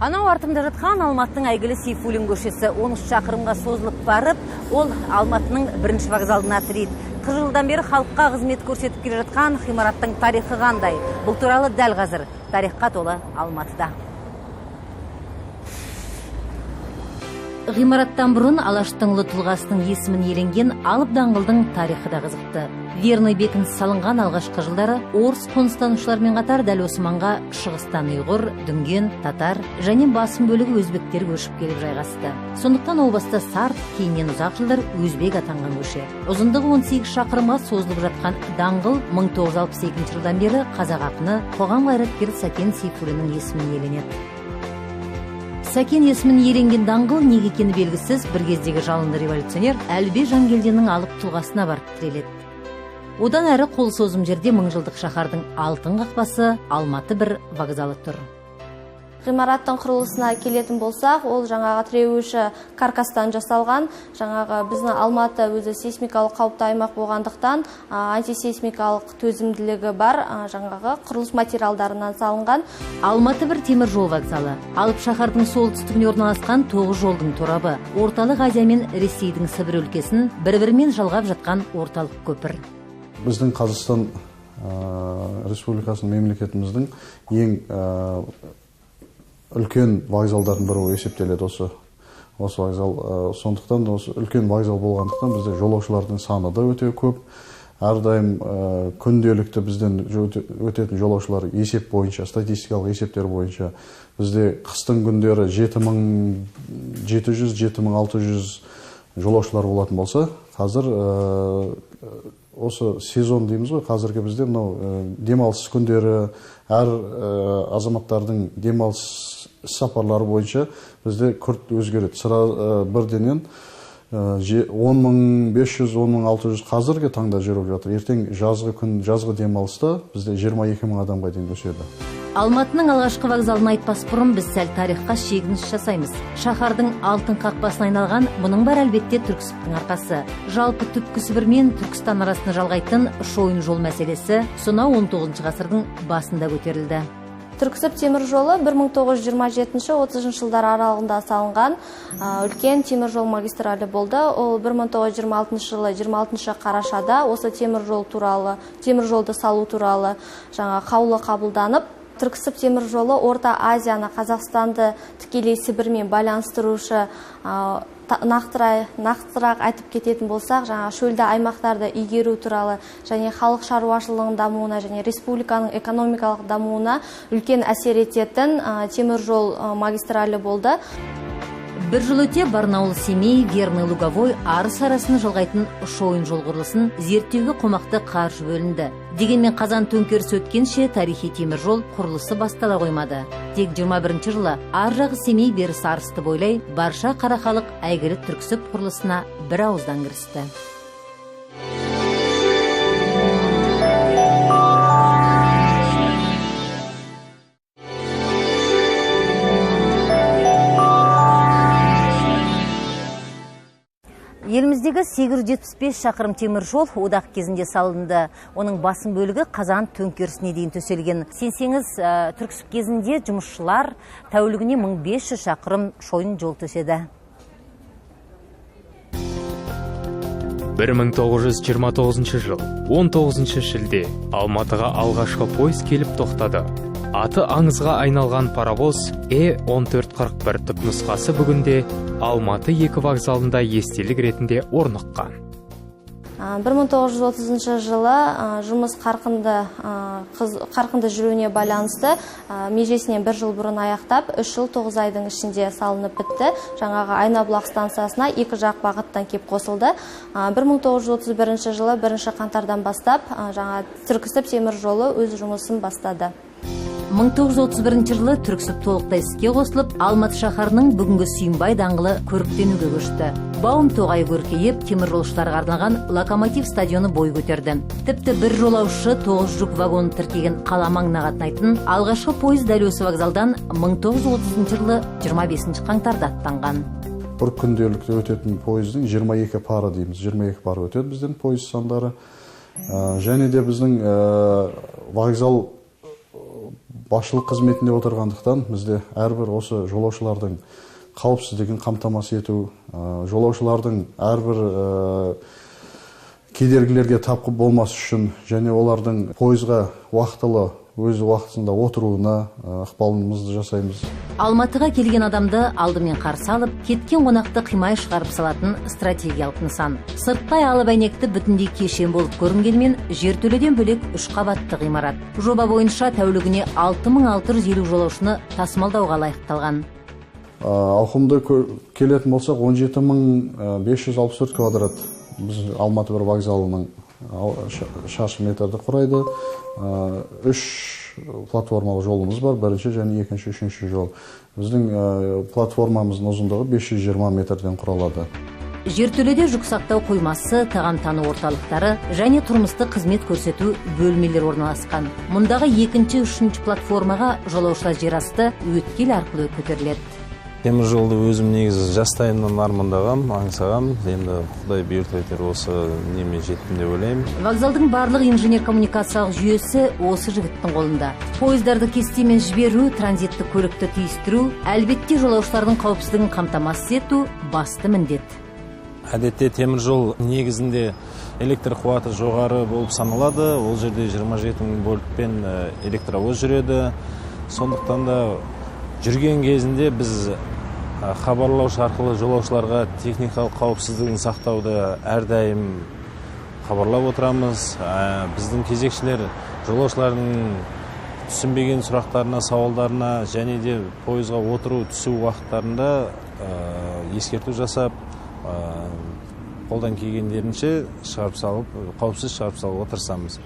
Анау артымда жатқан Алматының әйгілі Сейфуллин көшесі 13 шақырымға созылып барып, ол Алматының бірінші вокзалына тірейді. 40 жылдан бері халыққа қызмет көрсетіп келе жатқан ғимараттың тарихы қандай? Бұл туралы дәл қазір тарихқа толы Алматыда. Ғимараттан бұрын Алаштың ұлы тұлғасының есімін иеленген алып даңғылдың тарихы да қызықты. Верный бекінісі салынған алғашқы жылдары орыс қоныстанушылармен қатар дәл осы маңға шығыстан ұйғыр, дүнген, татар және басым бөлігі өзбектер көшіп келіп жайғасты. Сондықтан о баста сарт, кейіннен ұзақ жылдар өзбек атанған көше. Ұзындығы 18 шақырымға созылып жатқан даңғыл 1962 жылдан бері қазақ ақыны, қоғам қайраткері Сәкен Сейфуллиннің есімін иеленеді. Сәкен есімін иеленген даңғыл неге екені белгісіз бір кездегі жалынды революционер Әліби Жангелдиннің алып тұлғасына барып тіреледі. Одан әрі қол созым жерде мыңжылдық шаһардың алтын қақпасы Алматы бір вокзалы тұр. Ғимараттың құрылысына келетін болсақ, ол жаңағы тіреуіші каркастан жасалған. Жаңағы біздің Алматы өзі сейсмикалық қауіпті аймақ болғандықтан, антисейсмикалық төзімділігі бар, жаңағы құрылыс материалдарынан салынған. Алматы бір темір жол вокзалы. Алып шаһардың солтүстігіне орналасқан 9 жолдың торабы. Орталық Азия мен Ресейдің Сібір өлкесін бір-бірімен жалғап жатқан орталық көпір. Біздің Қазақстан Республикасының мемлекетіміздің ең үлкен вокзалдардың бірі болып есептеледі осы вокзал. Сондықтан осы үлкен вокзал болғандықтан бізде жолаушылардың саны да өте көп. Әрдайым күнделікті бізден өтетін жолаушылар есеп бойынша, статистикалық есептер бойынша бізде қыстың күндері 7700, 7600 жолаушылар болатын болса, қазір осы сезон дейміз ғой, қазіргі бізде мынау демалыс күндері, әр азаматтардың демалыс сапарлары бойынша бізде күрт өзгереді. Сыра бірденен 10 500, 10 600 қазіргі таңда жүріп жатыр. Ертең жазғы күн, жазғы демалыста бізде 22 000 адамға дейін өседі. Алматының алғашқы вокзалын айтпас бұрын біз сәл тарихқа шегініс жасаймыз. Шаһардың алтын қақпасына айналған мұның бәрі әлбетте Түрксібтің арқасы. Жалпы түпкі Сібір мен Түркістан арасын жалғайтын шойын жол мәселесі сонау 19 ғасырдың басында көтерілді. Түрксіб темір жолы 1927-30 жылдар аралығында салынған үлкен темір жол магистралі болды. Ол 1926 жылы 26 қарашада осы темір жол туралы, темір жолды салу туралы жаңа қаулы қабылданып, Түрксіб темір жолы Орта Азияны, Қазақстанды тікелей Сібірмен байланыстырушы, нақтырақ айтып кететін болсақ, жаңа шөлді аймақтарды игеру туралы және халық шаруашылығының дамуына және республиканың экономикалық дамуына үлкен әсер ететін темір жол магистралі болды. Бір жыл өте Барнаул, Семей, Верный, Луговой, Арыс арасын жалғайтын шойын жол құрылысын зерттеуге қомақты қаржы бөлінді. Дегенмен қазан төңкерісі өткенше тарихи темір жол құрылысы бастала қоймады. Тек 21 жылы ар жағы Семей, берісі Арысты бойлай барша қара халық әйгілі Түрксіб құрылысына бір ауыздан кірісті. Еліміздегі 875 шақырым темір жол одақ кезінде салынды. Оның басым бөлігі қазан төңкерісіне дейін төселген. Сенсеңіз, Түрксіб кезінде жұмысшылар тәулігіне 1500 шақырым шойын жол төседі. 1929 жыл, 19 шілде Алматыға алғашқы пойыз келіп тоқтады. Аты аңызға айналған паровоз Е1441 түпнұсқасы бүгінде Алматы 2 вокзалында естелік ретінде орныққан. 1930 жылы жұмыс қарқынды жүруіне байланысты межесінен бір жыл бұрын аяқтап, 3 жыл 9 айдың ішінде салынып бітті. Жаңағы Айнабұлақ станциясына екі жақ бағыттан кеп қосылды. 1931 жылы 1 қаңтардан бастап, жаңа Түрксіб темір жолы өз жұмысын бастады. 1931 жылы Түрксіб толықтай іске қосылып, Алматы шаһарының бүгінгі Сүйінбай даңғылы көріктенуге көшті. Баум тоғайы көркейіп, теміржолшыларға арналған локомотив стадионы бой көтерді. Тіпті бір жолаушы 9 жүк вагонын тіркеген қала маңына қатынайтын алғашқы пойыз дәл осы вокзалдан 1930 жылы 25 қаңтарда аттанған. Бір күнделікті өтетін пойыздың 22 пары дейміз, 22 пары өтеді бізден пойыз сандары. Және де біздің вокзал Басшылық қызметінде отырғандықтан бізде әрбір осы жолаушылардың қауіпсіздігін қамтамасыз ету, жолаушылардың әрбір кедергілерге тап болмас үшін және олардың пойызға уақытылы өз уақытысында отыруына ықпалымызды жасаймыз. Алматыға келген адамды алдымен қарсы алып, кеткен қонақты қимай шығарып салатын стратегиялық нысан. Сырттай алып әйнекті бүтіндей кешен болып көрінгенмен, жертөледен бөлек 3 қабатты ғимарат. Жоба бойынша тәулігіне 6650 жолаушыны тасымалдауға лайықталған. Ауқымды келетін болсақ, 17564 квадрат біз Алматы бір вокзалының шаршы метрді құрайды. 3 платформалы жолымыз бар, бірінші және екінші, үшінші жол. Біздің платформамыздың ұзындығы 520 метрден құралады. Жертөледе жүк сақтау қоймасы, тағамтану орталықтары және тұрмыстық қызмет көрсету бөлмелері орналасқан. Мұндағы екінші, үшінші платформаға жолаушылар жерасты өткел арқылы көтеріледі. Темір жолды өзім негізі жастайымнан армандағам, аңсағам. Енді Құдай бұйыртып әйтеуір осы неме жеттім деп ойлаймын. Вокзалдың барлық инженер-коммуникациялық жүйесі осы жігіттің қолында. Пойыздарды кестемен жіберу, транзитті көлікті түйістіру, әлбетте жолаушылардың қауіпсіздігін қамтамасыз ету басты міндет. Әдетте темір жол негізінде электр қуаты жоғары болып саналады. Ол жерде 27 мың вольтпен электровоз жүреді. Сондықтан да жүрген кезінде біз хабарлаушы арқылы жолаушыларға техникалық қауіпсіздігін сақтауды әрдайым хабарлап отырамыз. Біздің кезекшілер жолаушылардың түсінбеген сұрақтарына, сауалдарына және де пойызға отыру, түсу уақыттарында ескерту жасап, қолдан келгендерінше шығарып салып, қауіпсіз шығарып салуға тырысамыз.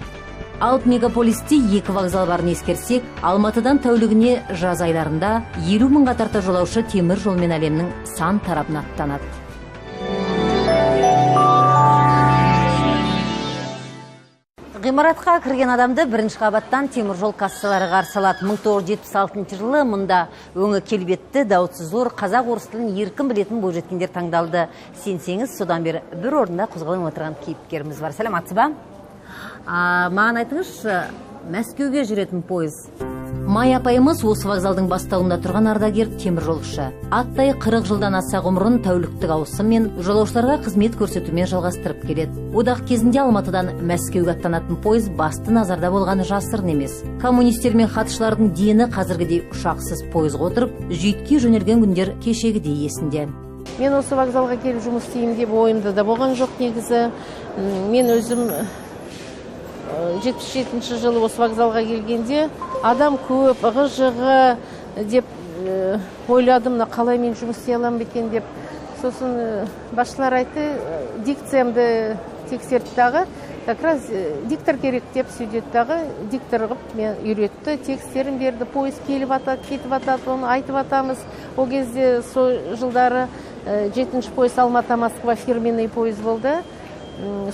Алып мегаполисте 2 вокзал барын ескерсек, Алматыдан тәулігіне жаз айларында 50 мыңға тарта жолаушы темір жолмен әлемнің сан тарапына аттанады. Ғимаратқа кірген адамды бірінші қабаттан темір жол кассалары қарсы алады. 1976 жылы мұнда өңі келбетті, дауысы зор, қазақ орыс тілін еркін білетін бойжеткендер таңдалды. Сенсеңіз, содан бері бір орында қозғалмай отырған кейіпкеріміз бар. Сәлеметсіз ба? Маған айтыңызшы, Мәскеуге жүретін пойыз. Май апайымыз осы вокзалдың бастауында тұрған ардагер теміржолшы. Аттай 40 жылдан аса ғұмырын тәуліктік ауысыммен жолаушыларға қызмет көрсетумен жалғастырып келеді. Одақ кезінде Алматыдан Мәскеуге аттанатын пойыз басты назарда болғаны жасырын емес. Коммунистер мен хатшылардың дені қазіргідей ұшақсыз пойызға отырып, жүйткей жөнелген күндер кешегідей есінде. Мен осы вокзалға келіп жұмыс істеймін деп ойымда да болған жоқ негізі. Мен өзім 77 жылы осы вокзалға келгенде адам көп, ығы-жығы деп ойладым, мына қалай мен жұмыс істей аламын екен деп. Сосын басшылар айтты, дикциямды тексерді дағы, как раз диктор керек деп сөйдеді дағы, диктор қылып мен үйретті, текстерін берді, пойыз келіп атады, кетіп атады, оны айтып атамыз. Ол кезде сол жылдары 7-ші пойыз Алматы-Москва фирменный пойыз болды.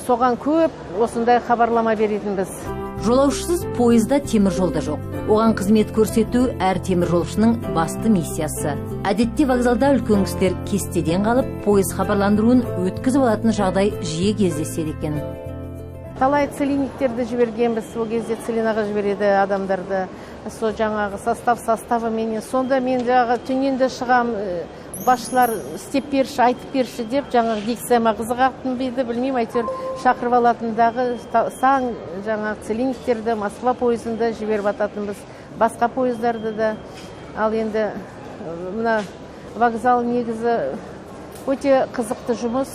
Соған көп осындай хабарлама беретінбіз. Жолаушысыз пойызда темір жолда жоқ. Оған қызмет көрсету әр теміржолшының басты миссиясы. Әдетте вокзалда үлкен кісілер кестеден қалып, пойыз хабарландыруын өткізіп алатын жағдай жиі кездеседі екен. Талай целинниктерді жібергенбіз, ол кезде целинаға жібереді адамдарды. Сол жаңағы составыменен. Сонда мен жаңағы түннен де шығам, басшылар істеп берші, айтып берші деп жаңағы дикцияма қызығатын бейді, білмеймін, әйтеуір шақырып алатындағы сан жаңағы целинниктерді Москва пойызында жіберіп ататынбыз, басқа пойыздарды да. Ал енді мына вокзал негізі өте қызықты жұмыс.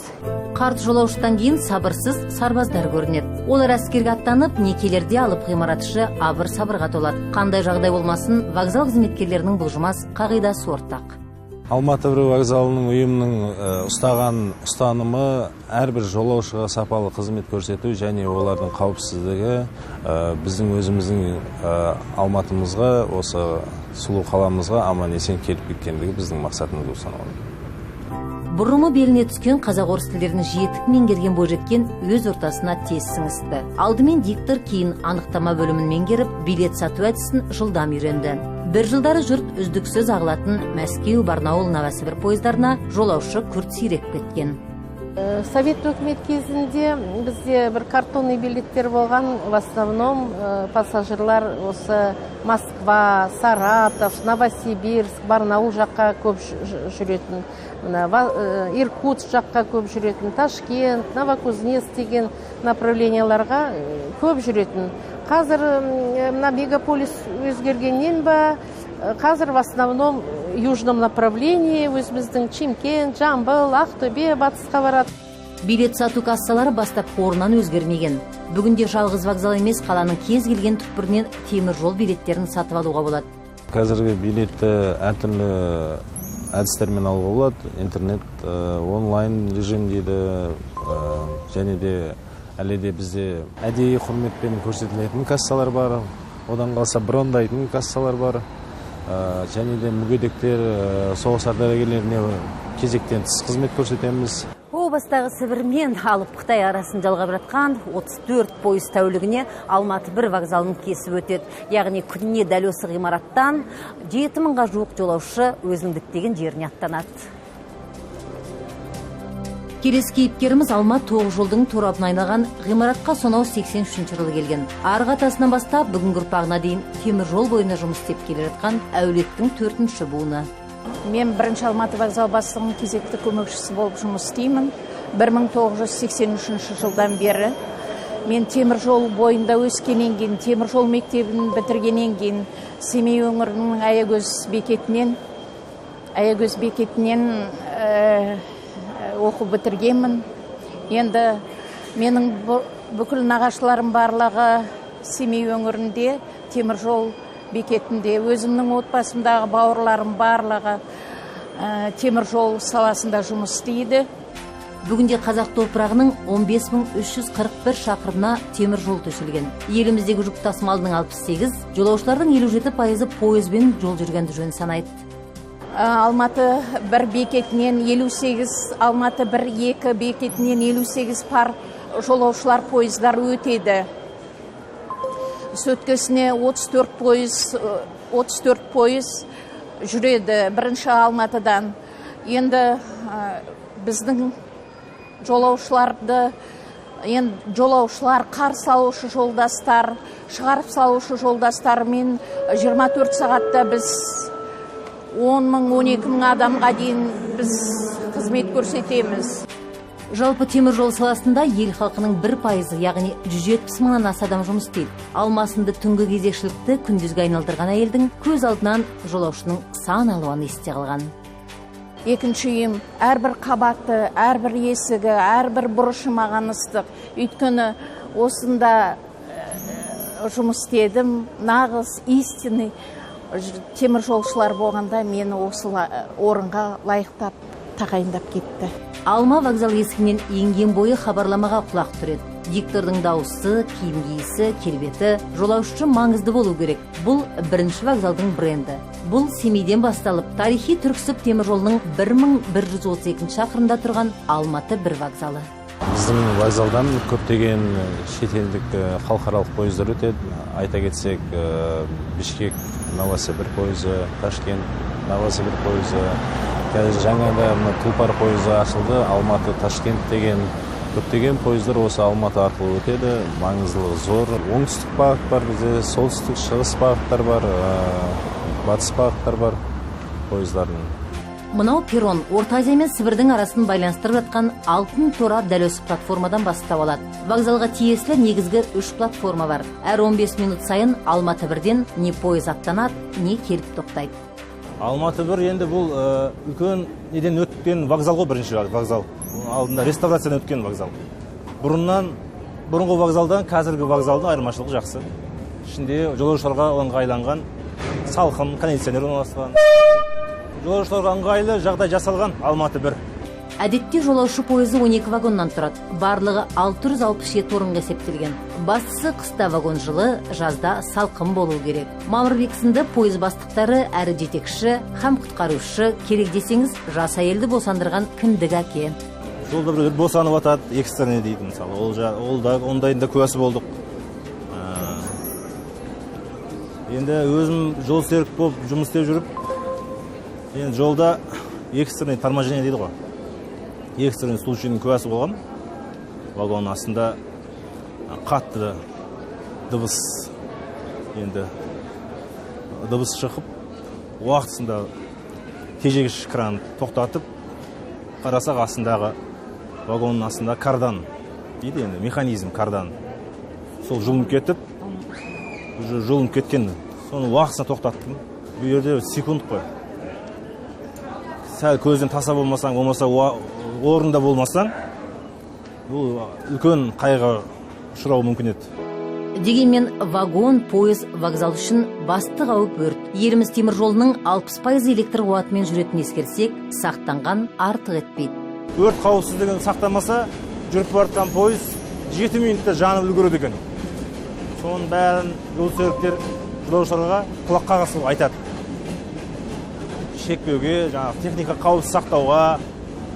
Қарт жолаушыдан кейін сабырсыз сарбаздар көрінеді. Олар әскерге аттанып, некелерде алып ғимаратшы абыр-сабырға толады. Қандай жағдай болмасын, вокзал қызметкерлерінің бұлжымас қағидасы ортақ. Алматы бір вокзалының ұйымының ұстаған ұстанымы әрбір жолаушыға сапалы қызмет көрсету және олардың қауіпсіздігі біздің өзіміздің Алматымызға, осы сұлу қаламызға аман-есен келіп кеткендігі біздің мақсатымыз болып саналады. Бұрымы беліне түскен қазақ орыс тілдерін жетік меңгерген бойжеткен өз ортасына тез сіңісті. Алдымен диктор, кейін анықтама бөлімін меңгеріп, билет сату әдісін жылдам үйренді. Бір жылдары жұрт үздіксіз ағылатын Мәскеу, Барнаул, Новосібір пойыздарына жолаушы күрт сиреп кеткен. Совет өкімет кезінде бізде бір картонный билеттер болған, в основном пассажирлар осы Москва, Саратов, Новосибирск, Барнаул жаққа көп жүретін, мына Иркутск жаққа көп жүретін, Ташкент, Новокузнецк деген направленияларға көп жүретін. Қазір мына мегаполис өзгергеннен ба, қазір в основном южном направлении өзіміздің Чимкент, Жамбыл, Ақтөбе, батысқа барады. Билет сату кассалары бастапқы орнынан өзгермеген. Бүгінде жалғыз вокзал емес, қаланың кез келген түкпірінен темір жол билеттерін сатып алуға болады. Қазіргі билетті әртүрлі әдістермен алуға болады. Интернет, онлайн режим дейді, және де әлі де бізде әдейі құрметпен көрсетілетін кассалар бар, одан қалса брондайтын кассалар бар, және де мүгедектер, соғыс ардагерлеріне кезектен тыс қызмет көрсетеміз. О бастағы Сібір мен алып Қытай арасын жалғап жатқан 34 пойыз тәулігіне Алматы 1 вокзалын кесіп өтеді. Яғни күніне дәл осы ғимараттан 7000-ға жуық жолаушы өзінің діттеген жеріне аттанады. Келесі кейіпкеріміз Алма тоқ жолдың торабына айналған ғимаратқа сонау 83 жылы келген. Арғы атасынан бастап бүгінгі ұрпағына дейін темір жол бойында жұмыс істеп келе жатқан әулеттің 4-ші буыны. Мен бірінші Алматы вокзал бастығының кезекті көмекшісі болып жұмыс істеймін. 1983 жылдан бері мен темір жол бойында өскеннен кейін, темір жол мектебін бітіргеннен кейін Семей өңірінің Аягөз бекетінен оқу бітіргенмін. Енді менің бүкіл нағашыларым барлығы Семей өңірінде темір жол бекетінде, өзімнің отбасымдағы бауырларым барлығы темір жол саласында жұмыс істейді. Бүгінде қазақ топырағының 15341 шақырымына темір жол төселген. Еліміздегі жүк тасымалының 68, жолаушылардың 57% пойызбен жол жүргенді жөн санайды. Алматы 1 бекетінен 58, Алматы 1-2 бекетінен 58 пар жолаушылар пойыздары өтеді. Сөткесіне 34 пойыз жүреді бірінші Алматыдан. Енді біздің жолаушыларды, енді жолаушылар, қарсы алушы жолдастар, шығарып салушы жолдастармен 24 сағатта біз 10 мың, 12 мың адамға дейін біз қызмет көрсетеміз. Жалпы темір жол саласында ел халқының 1%, яғни 170 мыңнан аса адам жұмыс істейді. Алмасынды түнгі кезекшілікті күндізге айналдырған әйелдің көз алдынан жолаушының сан алуаны есте қалған. Екінші үйім, әрбір қабаты, әрбір есігі, әрбір бұрышы маған ыстық. Өйткені осында жұмыс істедім, нағыз, истинный темір жолшылар болғанда мені осы орынға лайықтап тағайындап кетті. Алма вокзал есігінен енген бойы хабарламаға құлақ түреді. Диктордың дауысы, киім киісі, келбеті жолаушы үшін маңызды болу керек. Бұл бірінші вокзалдың бренді. Бұл Семейден басталып, тарихи Түрксіб темір жолының 1132 шақырымда тұрған Алматы 1 вокзалы. Біздің вокзалдан көптеген шетелдік халықаралық пойыздар өтеді. Айта кетсек, Бішкек Новосібір пойызы, Ташкент Новосібір пойызы, қазір жаңада мына Тұлпар пойызы ашылды, Алматы Ташкент деген көптеген пойыздар осы Алматы арқылы өтеді. Маңыздылығы зор. Оңтүстік бағыт бар бізде, солтүстік шығыс бағыттар бар, батыс бағыттар бар пойыздардың. Мынау перрон Орта Азия мен Сібірдің арасын байланыстырып жатқан алтын торап дәл осы платформадан бастау алады. Вокзалға тиесілі негізгі 3 платформа бар. Әр 15 минут сайын Алматы 1-ден не пойыз аттанады, не келіп тоқтайды. Алматы 1 енді бұл үлкен неден өткен вокзал ғой, бірінші вокзал. Алдында реставрациядан өткен вокзал. Бұрынғы вокзалдан қазіргі вокзалдың айырмашылығы жақсы. Ішінде жолаушыларға ыңғайланған салқын кондиционер орналасқан. Жолаушыларға ыңғайлы жағдай жасалған Алматы 1. Әдетте жолаушы пойызы 12 вагоннан тұрады. Барлығы 667 орынға есептелген. Бастысы қыста вагон жылы, жазда салқын болу керек. Мамырбек сынды пойыз бастықтары әрі жетекші, һәм құтқарушы, керек десеңіз, жас әйелді босандырған кіндік әке. Жолда біреулер босанып атады, экстренный дейді мысалы. Ол да ондайында куәсі болдық. Енді өзім жол серік болып жұмыс істеп жүріп, енді жолда экстренный торможение дейді ғой. Экстренный случайдың куәсі болғам. Вагонның астында қатты дыбыс, енді дыбыс шығып, уақытысында тежегіш кран тоқтатып, қарасақ астындағы вагонның астында кардан дейді, енді механизм кардан. Сол жұлынып кетіп, уже жұлынып кеткен, соны уақытысында тоқтаттым. Бұл жерде секунд қой. Сәл көзден таса болмасаң, болмаса орында болмасаң, бұл үлкен қайғыға ұшырауы мүмкін еді. Дегенмен вагон, пойыз, вокзал үшін басты қауіп өрт. Еліміз темір жолының 60% электр қуатымен жүретінін ескерсек, сақтанған артық етпейді. Өрт қауіпсіздігін сақтамаса, жүріп бара жатқан пойыз 7 минутта жанып үлгереді екен. Соның бәрін жол серіктер жолаушыларға құлақ қағысып айтады. Шекпеуге, жаңағы техника қауіпсіз сақтауға,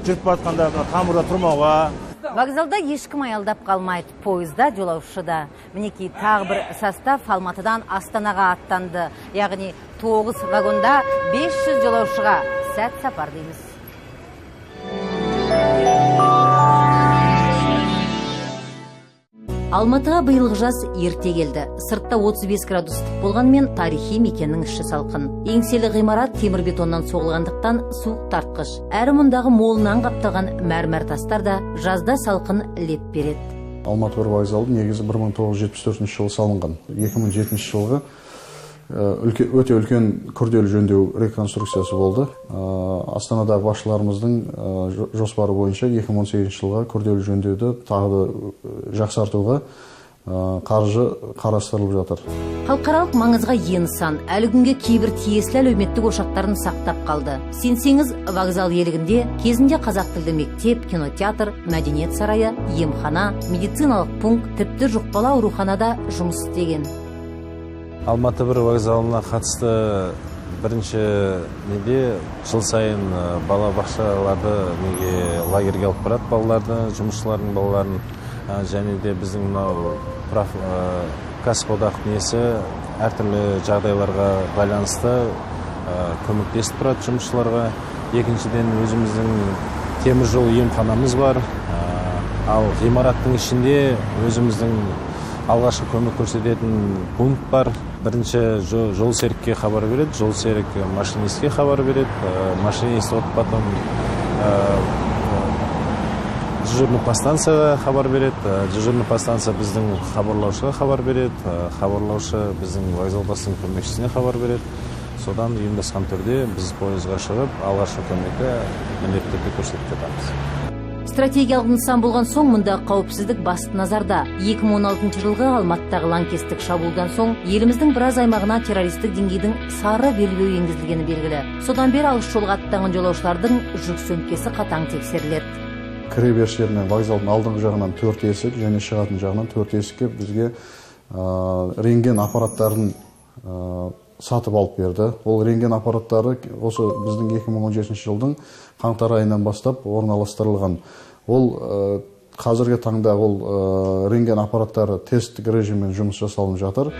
жүріп бара жатқанда тамбурда тұрмауға. Вокзалда ешкім аялдап қалмайды, пойызда, жолаушыда. Мінекей тағы бір состав Алматыдан Астанаға аттанды. Яғни 9 вагонда 500 жолаушыға сәт сапар дейміз. Алматыға биылғы жаз ерте келді. Сыртта 35 градус ыстық болғанымен тарихи мекеннің іші салқын. Еңселі ғимарат темір бетоннан соғылғандықтан суық тартқыш. Әрі мұндағы молынан қапталған мәрмәр тастар да жазда салқын леп береді. Алматы бір вокзалы негізі 1974 жылы салынған. 2007 жылғы өте үлкен күрделі жөндеу реконструкциясы болды. Астанадағы басшыларымыздың жоспары бойынша 2018 жылға күрделі жөндеуді тағы да жақсартуға қаржы қарастырылып жатыр. Халықаралық маңызға ие нысан әлі күнге кейбір тиесілі әлеуметтік ошақтарын сақтап қалды. Сенсеңіз, вокзал иелігінде кезінде қазақ тілді мектеп, кинотеатр, мәдениет сарайы, емхана, медициналық пункт, тіпті жұқпалы ауруханада жұмыс істеген. Алматы бір вокзалына қатысты бірінші неде жыл сайын бала бақшаларды неге лагерге алып барады балаларды, жұмысшылардың балаларын, және де біздің мынау кәсіподақ несі әртүрлі жағдайларға байланысты көмектесіп тұрады жұмысшыларға. Екіншіден, өзіміздің темір жол емханамыз бар. Ал ғимараттың ішінде өзіміздің алғашқы көмек көрсететін пункт бар. Бірінші жол серікке хабар береді, жол серік машинистке хабар береді, машинист потом дежурный по станцияға хабар береді, дежурный по станция біздің хабарлаушыға хабар береді, хабарлаушы біздің вокзал бастығының көмекшісіне хабар береді. Содан ұйымдасқан түрде біз пойызға шығып, алғашқы көмекті міндетті түрде көрсетіп жатамыз. Стратегиялық нысан болған соң мұнда қауіпсіздік басты назарда. 2016 жылғы Алматыдағы лаңкестік шабуылдан соң еліміздің біраз аймағына террористік деңгейдің сары белбеуі енгізілгені белгілі. Содан бері алыс жолға аттанған жолаушылардың жүк сөмкесі қатаң тексеріледі. Кіре беріс жерінен вокзалдың алдыңғы жағынан 4 есік және шығатын жағынан 4 есікке бізге рентген аппараттарын сатып алып берді. Ол рентген аппараттары осы біздің 2017 жылдың қаңтар айынан бастап орналастырылған. Ол қазіргі таңда ол рентген аппараттары тесттік режиммен жұмыс жасалынып жатыр.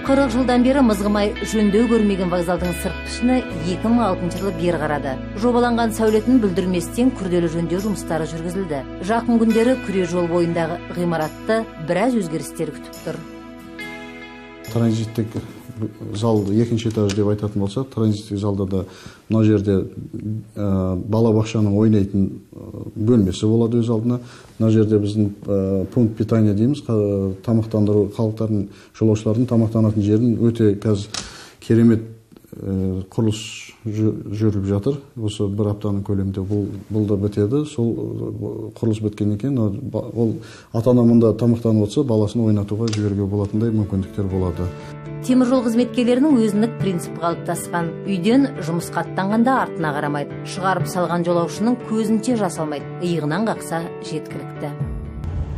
40 жылдан бері мызғымай жөндеу көрмеген вокзалдың сырт пішіні 2006 жылы бері қарады. Жобаланған сәулетін бүлдірместен күрделі жөндеу жұмыстары жүргізілді. Жақын күндері күре жол бойындағы ғимаратты біраз өзгерістер күтіп тұр. Транзиттік зал екінші этаж деп айтатын болсақ, транзиттік залда да мына жерде балабақшаның ойнайтын бөлмесі болады өз алдына. Мына жерде біздің пункт питания дейміз, тамақтандыру, халықтардың, жолаушылардың тамақтанатын жерін өте қазір керемет құрылыс жүріп жатыр. Осы бір аптаның көлемінде бұл да бітеді. Сол құрылыс біткеннен кейін ол ата-ана мұнда тамақтанып отырса, баласын ойнатуға жіберуге болатындай мүмкіндіктер болады. Темір жол қызметкерлерінің өзіндік принципі қалыптасқан. Үйден жұмысқа аттанғанда артына қарамайды. Шығарып салған жолаушының көзінше жас алмайды. Иығынан қақса жеткілікті.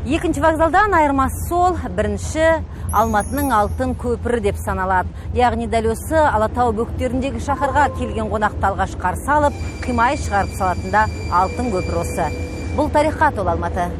Екінші вокзалдан айырмасы сол, бірінші Алматының алтын көпірі деп саналады. Яғни дәл осы Алатау бөктеріндегі шаһарға келген қонақты алғаш қарсы алып, қимай шығарып салатында алтын көпір осы. Бұл тарихқа толы Алматы.